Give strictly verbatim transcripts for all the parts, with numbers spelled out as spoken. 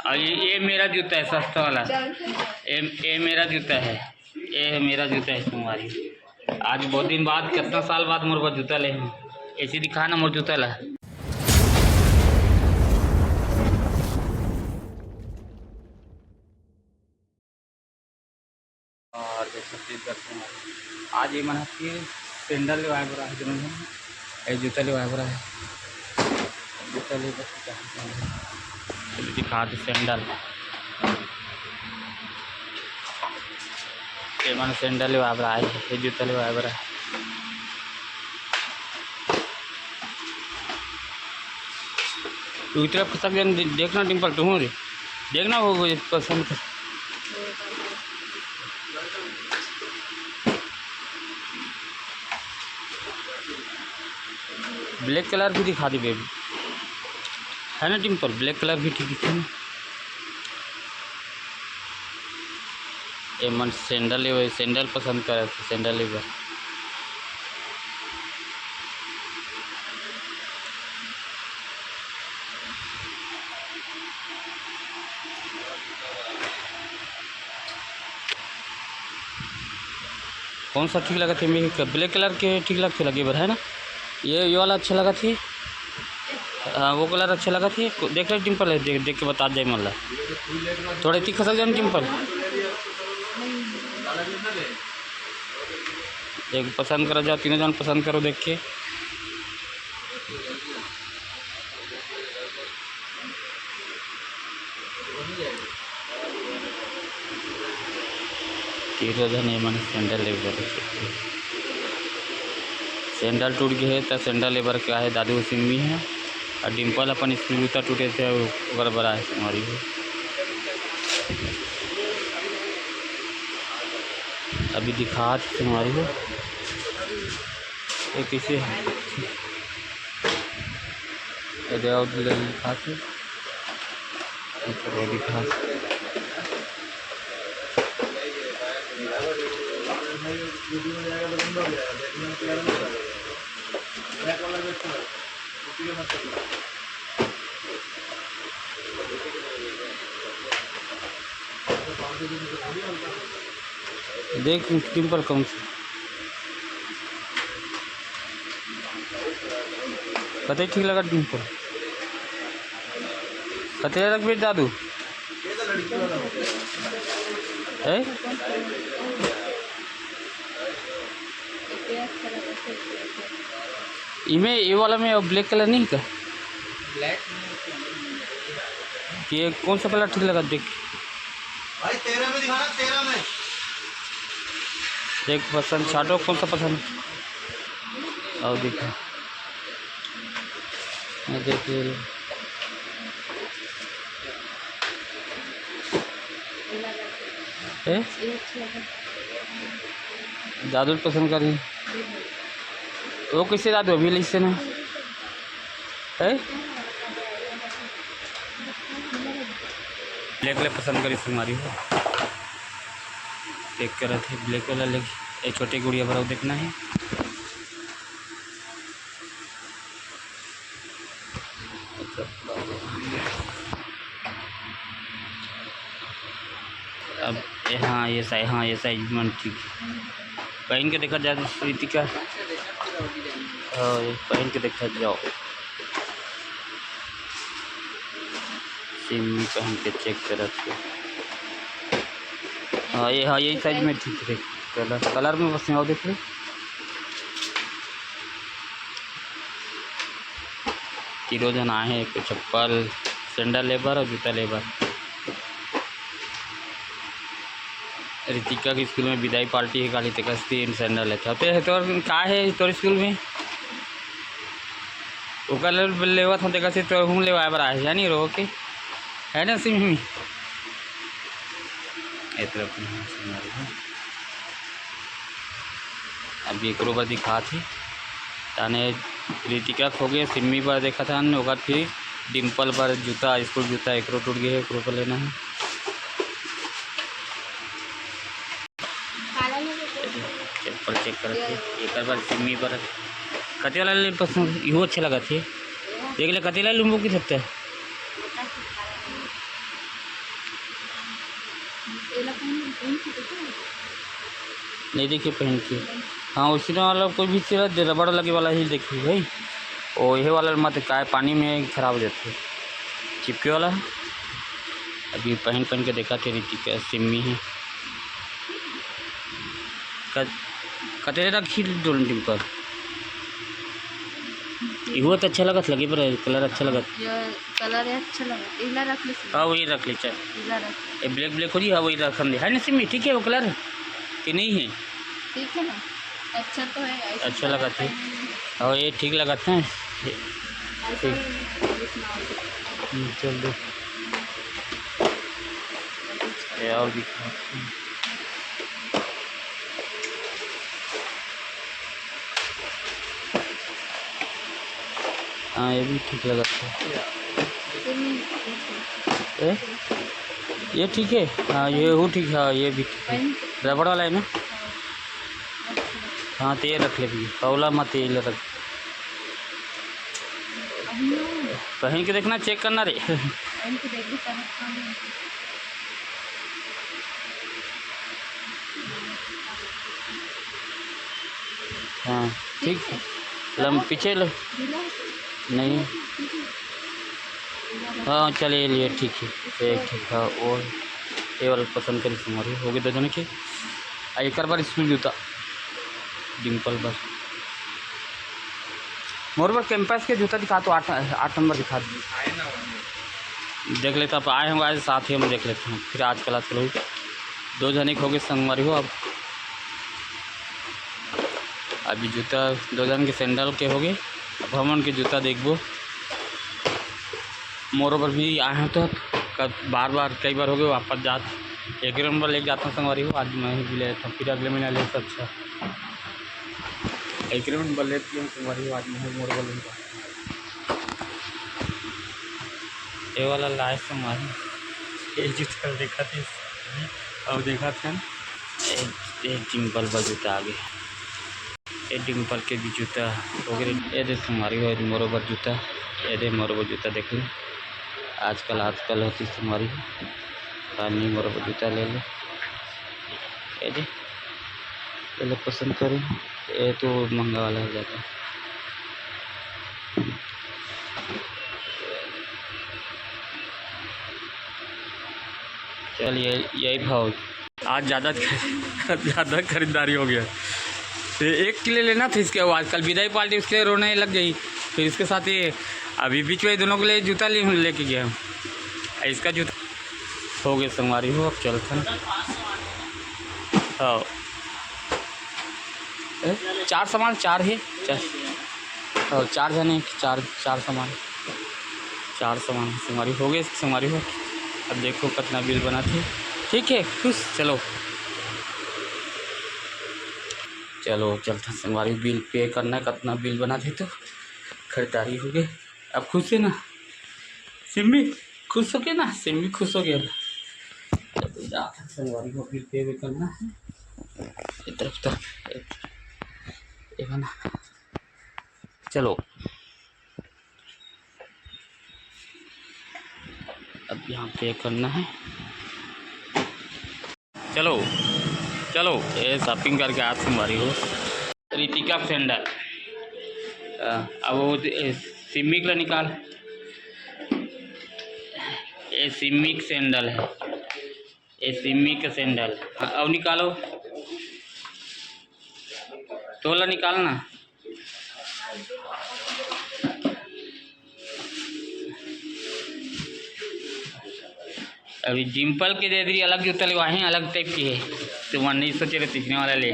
और ये, ये मेरा जूता है, सस्ता वाला। ये, ये मेरा जूता है, ये है मेरा जूता है, संगवारी। आज बहुत दिन बाद, कितना साल बाद मोर बर जूता ले हूँ। ऐसे दिखा ना मोर जूता ला। और देख सकते हैं दर्शक, आज ये मन ह फिर सैंडल लेवाए बर आहे, जमीन है, ये जूता लेवाए बर आहे, जूता ले बर। दिखा दे सैंडल, ये मन सैंडल लेवाए बर आए, ये जूता लेवाए बर आए। तू इतना खसक जन दे-, देखना डिम्पल, तू रे, देखना वो, वो पसंद कर। ब्लैक कलर भी दिखा दे बेबी, है ना डिम्पल? ब्लैक कलर भी ठीक है ना? ये मन सैंडल ही, सैंडल पसंद करे, सैंडल ही बस। कौन सा ठीक लगत हे? मेरे को ब्लैक कलर के ठीक लगथे लगे बर, है ना? ये, ये वाला अच्छा लगत हे। हाँ, वो कलर अच्छा लगत हे। को-, देख ले डिम्पल, है, देख, देख के बता दे मन ला। थोड़ा इतनी खसक जाए ना डिम्पल। एक पसंद करो, जाओ तीनों जन पसंद करो देख के। तीनों जन ये मन सैंडल ले बर, सैंडल टूट गए हे, त सैंडल ले बर के आहे दादू सिम्मी है, और डिम्पल अपन स्कूल जूता टूटे थे, ओकर बर आहे संगवारी हो। अभी दिखात हे संगवारी हो, ये कैसे है? ये दे और ले दिखात हे। ये तो वो दिखात हे। देख डिम्पल कौन सा कते ठीक लगा डिम्पल? कते रख बेच दादू? ए? इमे ये वाला में ब्लैक कलर नहीं का? ब्लैक में ये कौन सा कलर ठीक लगा देख। भाई तेरह में दिखाना, तेरह में। देख पसंद छाटो, कौन सा पसंद? और देखो, ये देख ये लो। ए? दादू पसंद करी। वो कैसे दादू अभी ले से ना? ए? ब्लैक वाला पसंद करी संगवारी हो। चेक करत हे ब्लैक वाला ले। ये छोटे गुड़िया बर देखना है। अब ये, हाँ, ये साइज, हाँ, ये साइज मन ठीक। पहन के देखा जाए रितिका, और पहन के देखा जाओ, सिमी पहन के चेक करत हे। हाँ, ये, हाँ, यही साइज में ठीक है। कलर, कलर में बस आओ देख लो। तीनों झन आए हे, एक चप्पल, सैंडल ले बर और जूता ले बर। रितिका के स्कूल में विदाई पार्टी हे काली, तेकर सेती सैंडल लेथे। ते हे तोर का हे तोर स्कूल में? ओकर ले लेवत हूँ, तेकर सेती तोर हूँ लेवाए बर आए हे, जानी रहो के, है ना सिमी? ए तरफ। अभी एकरो बर दिखात हे, ताने रितिका खो गे, सिम्मी बर देखत हन, ओकर फिर डिम्पल बर जूता, स्कूल जूता, एकरो टूट गे हे, एकरो बर लेना हे। चप्पल चेक करत हे, एकर बर सिम्मी बर कते वाला ले पसंद, इहो अच्छा लगत हे, देख ले कते वाला लूबो कि सकता है। नहीं देखिए पहन के। हाँ, उसी वाला कोई भी चीज़ दे, रबड़ लगे वाला ही देखिए भाई। ओ, ये वाला मत, काय पानी में खराब हो जाते, चिपके वाला है। अभी पहन पहन के देखा थे, ऋतिका सिम्मी है। कत-, कते रखी डोल डिम्पल। इहो तो अच्छा लगत, लगे पर कलर अच्छा लगत। ये कलर है, अच्छा लगत। इला रख ले। हाँ, वही रख ले, चल। इला रख। ये ब्लैक ब्लैक हो रही है, वही रखन दे। है ना सिम्मी, ठीक है वो कलर कि नहीं है? ठीक है ना, अच्छा तो है, ऐसे अच्छा कलर लगत है। पहनने में। और ये ठीक लगत है। ऐसा ठीक। नहीं दिखना हो। हम्म, चल दे। ये और दिखा। हाँ, ये भी ठीक लगत है। ए? ये ठीक है। हाँ, ये हूँ ठीक है। हाँ, ये भी ठीक है। रबड़ वाला है ना? हाँ, तो ये रख ले भैया। पौला मत, ये ले रख। पहन के देखना, चेक करना रे। हाँ, ठीक। लम पीछे लो। नहीं। हाँ, चलिए, लिए ठीक है। ये ठीक है। वो ये वाला पसंद करी तुम्हारी, हो गए दो जने के। आ, एक बार स्कूल जूता, डिम्पल पर। मोर बर कैंपस के जूता दिखा तो, आठ, आठ नंबर दिखा दो। देख लेता, आप आए होंगे आज, साथ ही हम देख लेते हैं। फिर आजकल, आजकल हो दो जने के हो गए संगवारी हो। अब अभी जूता दो जन के सैंडल के हो गए। अब हमन के जूता देखबो। मोरो बर भी आए हैं तो कब, बार बार, कई बार हो गए वापस जात। एक नंबर लेके जाता हूँ संगवारी हो, आज मैं ही ले लेता हूँ, फिर अगले महीना ले सकता। एक नंबर लेके जाऊँ संगवारी हो, आज मैं ही मोरो बर लेके जाता हूँ। ये वाला लाए संगवारी, ये जूता देखा थे, अब देखा था, एक, एक डिम्पल पर जूता आ गया। ये डिम्पल के भी जूता हो गए। ये दे संगवारी हो, ये दे मोरो बर जूता, ये दे मोरो बर जूता देख लो। आजकल, आजकल होती संगवारी हो, काल नहीं मोरो बर जूता ले लो। ये दे, ये लो पसंद करो, ये तो महंगा वाला हो जाता है। चलिए, यही भाव। आज ज़्यादा ज़्यादा खरीदारी हो गया। तो एक किलो लेना था इसके, वो आजकल विदाई पार्टी उसके लिए रोने लग गई। फिर इसके साथ ये अभी बीच में दोनों के लिए जूता ले, लेके गया। इसका जूता हो गया संगवारी हो, अब चलते हैं। हाँ। ए, चार सामान, चार ही, चार। हाँ, चार जने, चार, चार सामान, चार सामान संगवारी हो गए, संगवारी हो। अब देखो कितना बिल बना थे। ठीक है, खुश, चलो। चलो, चलता संगवारी, बिल पे करना है, कितना बिल बना थे तो खरीदारी हो गए। अब खुश है ना सिम्मी? खुश हो गया ना? सिम्मी खुश हो गया। चलो, जाता संगवारी को बिल पे भी करना है। ये तरफ तो, ये ना। चलो, अब यहाँ पे करना है। चलो, चलो, ये शॉपिंग करके आज संगवारी हो। ऋतिका सैंडल, अ, अब वो दे-, ए, सिम्मी के ला निकाल। ये सिम्मी के सैंडल है, ये सिम्मी के सैंडल। हाँ, अब निकालो, तोला निकालना। अभी डिम्पल के दे दी, अलग जूता लेवा है, अलग टाइप की है। तो मन नहीं सोचे रहे, तीसरे वाला ले।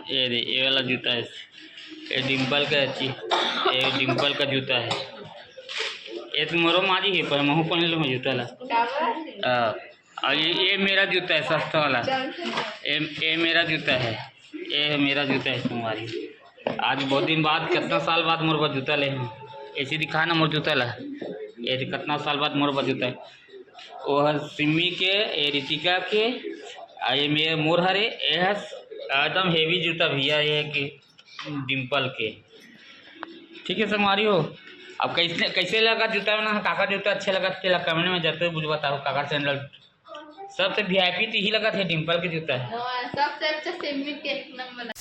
ये दे, ये वाला जूता है, ये डिम्पल का अच्छी, ये डिम्पल का जूता है। ये तो मोरो मारी है, पर महू पहन लो मैं जूता ला। हाँ। और ये, ये मेरा जूता है, सस्ता वाला। ये, ये मेरा जूता है, ये मेरा जूता है तुम्हारी। आज बहुत दिन बाद, कितना साल बाद मोर बर जूता ले हैं। ऐसे दिखा ना मोर जूता ला। ये कितना साल बाद मोर बर जूता है। वो है सिम्मी के, ये ऋतिका के, आ ये मेरे मोर हरे, ये है एकदम हेवी जूता भैया, ये है कि डिम्पल के। ठीक है संगवारी हो, अब कैसे, कैसे लगा जूता में ना, काकर जूता अच्छे लगा, तेला कमेंट में जरूर बुझ बताओ, काकर सैंडल। सबसे वीआईपी तो यही लगा थे, डिम्पल के जूता है। हाँ, सबसे अच्छा सेमी के एक नंबर।